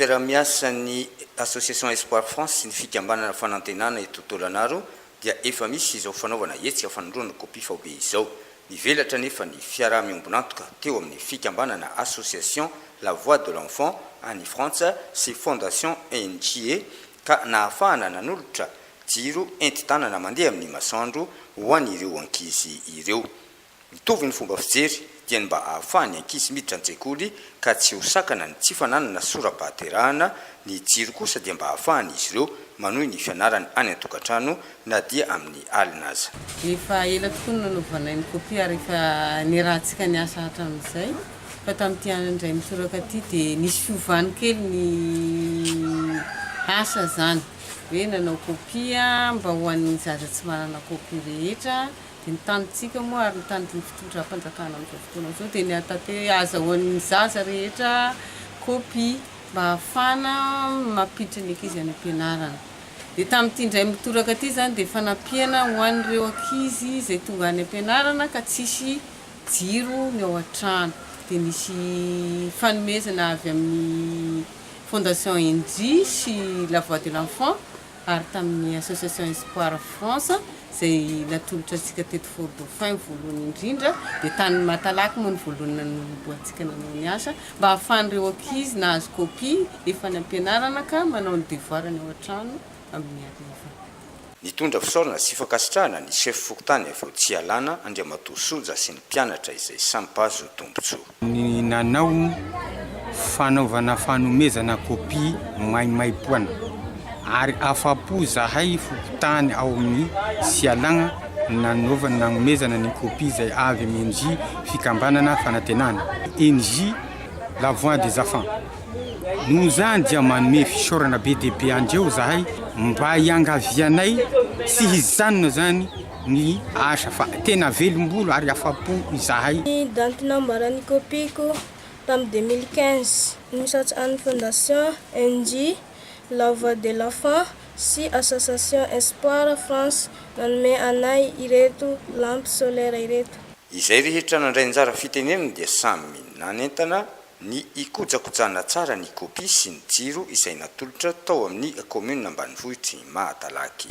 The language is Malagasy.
fiaraha-miasan'ny Association Espoir France sy ny Fikambanana Fanantenana eto Taolagnaro dia efa misy izao fanaovana hetsika fanondroana kopia faobe izao. Nivelatra anefa ny fiaraha-miombon'antoka teo amin'ny fikambanana Association La Voix de l'Enfant any Frantsa sy Fondation NJE ka nahafahana nanolotra jiro entin-tanana mandeha amin'ny masoandro ho an'ireo ankizy ireo. Mitovy ny fomba fijery dia ny mba ahafahan'ny ankizy miditra an-tsekoly ka tsy ho sakana ny tsy fananana sora-pahaterahana, ny jiro kosa dia mba ahafahan'izy ireo manohy ny fianarany any an-tokantrano na dia amin'ny alina aza. Efa ela tokoa no nanaovanay ny kopia ary efa niarahantsika niasa hatramin'izay fa tamin'ity indray mitoraka ity dia nisy fiovany kely ny asa izany hoe nanao kopia mba ho an'ny zaza tsy manana kopia rehetra. Dia ny tanintsika moa ary ny tanin'ny fitondram-panjakana amin'izao fotoana izao dia ny atate ahazahoan'ny zaza rehetra kopia mba hahafahana mampiditra ny ankizy any am-pianarana. Dia tamin'ity indray mitoraka ity izany dia fanampiana ho an'ireo ankizy izay tonga any am-pianarana ka tsisy jiro ny ao an-trano. Dia nisy fanomezana avy amin'ny Fondation Engie sy La Voix de l'Enfant ary tamin'ny Association Espoir France izay natolotra antsika teto Fort Dauphin voalohany indrindra dia tany Matalaky moa no voalohany nanombohantsika nanao ny asa mba hahafahan'ireo ankizy nahazo copie efa any am-pianarana ka manao ny devoir-ny ao an-trano amin'ny hariva. Nitondra fisaorana sy fankasitrahana ny chef fokontany avy ao Tsialana, Andriamatoa Soja sy ny mpianatra izay samy mpahazo tombontsoa. Ny nanao fanaovana fanomezana kopia maimaimpoana ary afa-po zahay fokontany ao amin'ny Sialagna nanaovana nanomezana ny kopia izay avy amin'ny NJ Fikambanana Fanantenana, NJ La Voix des Enfants. Noho izany dia manome fisaorana be dia be andreo zahay mba hiangavianay tsy hijanona zany ny asa fa tena velom-bolo ary afa-po izahay. Ny daty nambaran'ny kopiko tamin'ny 2015. Misaotra an'ny Fondation NJ, La Voix de l'Enfant sy Association Espoir France nanome anay ireto lampes solaires ireto. Izay rehetra nandray anjara fitenenana dia samy nanentana ny hikojakojana tsara ny kopia sy ny jiro izay natolotra tao amin'ny kaominina ambanivohitr'i Mahatalaky.